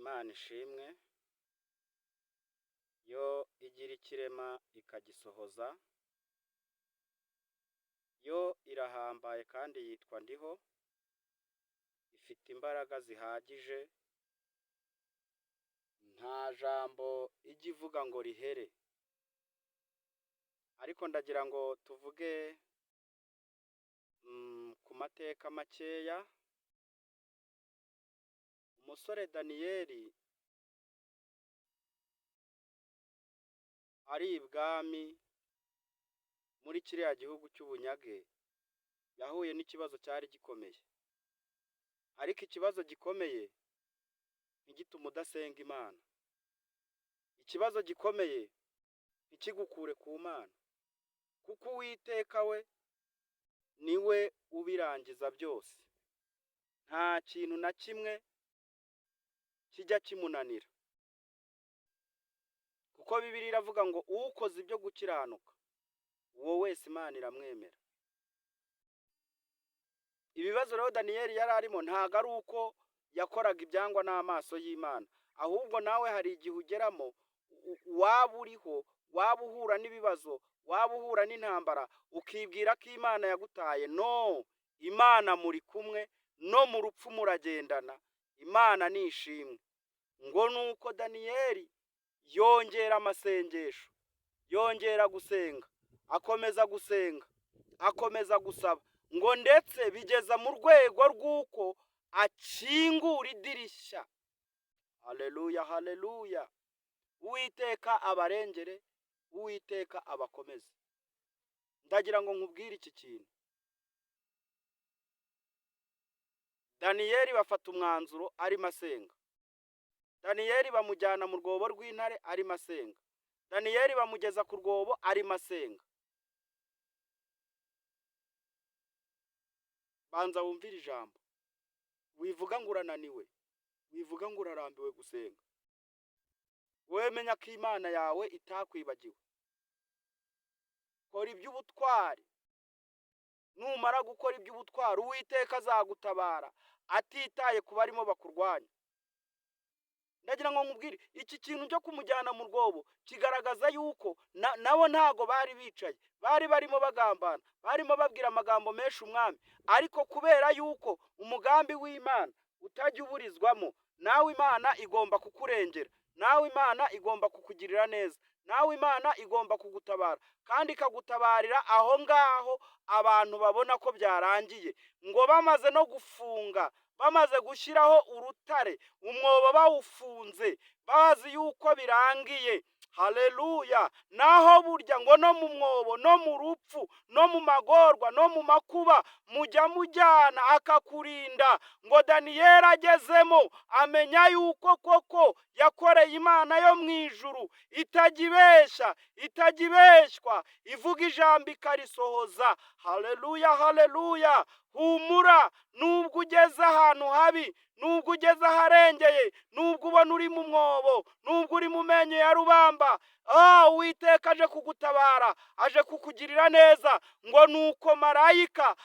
Imana ishimwe, yo igira ikirema ikagisohoza, yo irahambaye kandi yitwa Ndiho, ifite imbaraga zihagije, nta jambo ijya ivuga ngo rihere. Ariko ndagira ngo tuvuge ku mateka makeya, umusore Daniyeli ari ibwami muri kiriya gihugu cy'ubunyage, yahuye n'ikibazo cyari gikomeye. Ariko ikibazo gikomeye ntigitume udasenga Imana. Ikibazo gikomeye ntikigukure ku Mana, kuko Uwiteka we niwe ubirangiza byose. Nta kintu na kimwe kijya kimunanira. Kuko Bibiliya iravuga ngo ukoze ibyo gukiranuka, uwo wese Imana iramwemera. Ibibazo rero Daniyeli yari arimo ntabwo ari uko yakoraga ibyangwa n'amaso y'Imana, ahubwo nawe hari igihe ugeramo waba uriho, waba uhura n'ibibazo, waba uhura n'intambara, ukibwira ko Imana yagutaye. No, Imana muri kumwe, no mu rupfu muragendana, Imana ni ishimwe. Ngo nuko Daniyeli yongera amasengesho, yongera gusenga, akomeza gusenga, akomeza gusaba, ngo ndetse bigeza mu rwego rw'uko akingura idirishya. Haleluya, haleluya. Uwiteka abarengere, Uwiteka abakomeze. Ndagira ngo nkubwire iki kintu. Daniyeli bafata umwanzuro arimo asenga. Daniyeli bamujyana mu rwobo rw'intare arimo asenga. Daniyeli bamugeza ku rwobo arimo asenga. Banza wumvire ijambo. Wivuga ngo urananiwe, wivuga ngo urarambiwe gusenga. Wowe menya ko Imana yawe itakwibagiwe. Kora iby'ubutwari. Numara gukora iby'ubutwari, Uwiteka azagutabara atitaye ku barimo bakurwanya. Ndagira ngo nkubwire iki kintu cyo kumujyana mu rwobo kigaragaza yuko nabo ntago bari bicaye, bari barimo bagambana, barimo babwira amagambo menshi umwami, ariko kubera yuko umugambi w'Imana utajya uburizwamo, nawe Imana igomba kukurengera, nawe Imana igomba kukugirira neza, nawe Imana igomba kugutabara, kandi ikagutabarira aho ngaho abantu babona ko byarangiye. Ngo bamaze no gufunga, bamaze gushyiraho urutare, umwobo bawufunze, bazi yuko birangiye. Haleluya! Naho burya ngo no mu mwobo, no mu rupfu, no mu magorwa, no mu makuba, mujya mujyana akakurinda. Ngo Daniyeli agezemo amenya yuko koko yakoreye Imana yo mu ijuru, itajya ibeshya, itajya ibeshywa, ivuga ijambo ikarisohoza. Haleluya, haleluya! Humura, nubwo ugeze ahantu habi, nubwo ugeze aharengeye, nubwo ubona uri mu mwobo, nubwo uri mu menyo ya rubamba, Uwiteka aje kugutabara, aje kukugirira neza. Ngo nuko marayika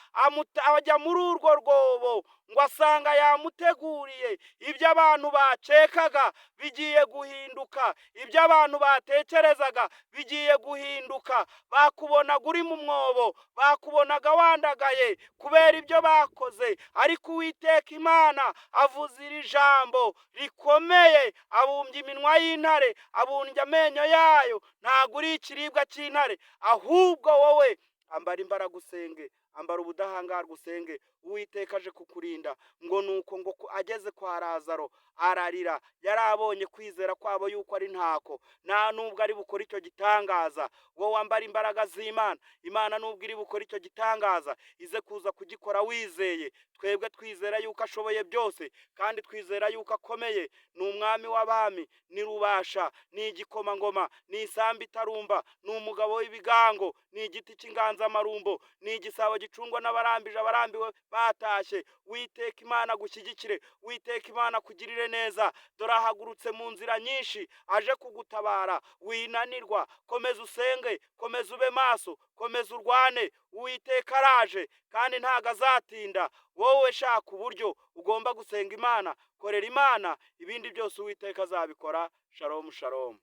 ajya muri urwo rwobo, ngo asanga yamuteguriye ibyo abantu bakekaga bigiye guhinduka, ibyo abantu batekerezaga bigiye guhinduka. Bakubonaga uri mu mwobo, bakubonaga wandagaye kubera ibyo bakoze, ariko Uwiteka Imana avuze iri jambo rikomeye, abumbye iminwa y'intare, abumbye amenyo yayo. Ntabwo uri ikiribwa cy'intare, ahubwo wowe ambara imbaraga usenge, ambara ubudahangarwa usenge, Uwiteka aje kukurinda. Ngo nuko ngo ageze kwa Lazaro ararira, yari abonye kwizera kwabo yuko ari ntako, nta nubwo ari bukore icyo gitangaza. Wowe wambara imbaraga z'Imana, Imana nubwo iri bukore icyo gitangaza, ize kuza kugikora wizeye. Twebwe twizera yuko ashoboye byose, kandi twizera yuko akomeye. Ni umwami w'abami, ni rubasha, ni igikomangoma, ni isambu itarumba, ni umugabo w'ibigango, ni igiti cy'inganzamarumbo, ni igisabo gicungwa n'abarambije abarambiwe Batashye. Witeka Imana agushyigikire, Witeka Imana akugirire neza. Dore ahagurutse mu nzira nyinshi aje kugutabara. Winanirwa, komeza usenge, komeza ube maso, komeza urwane. Uwiteka araje kandi ntago azatinda. Wowe shaka uburyo ugomba gusenga Imana, korera Imana, ibindi byose Uwiteka azabikora. Shalom, shalom.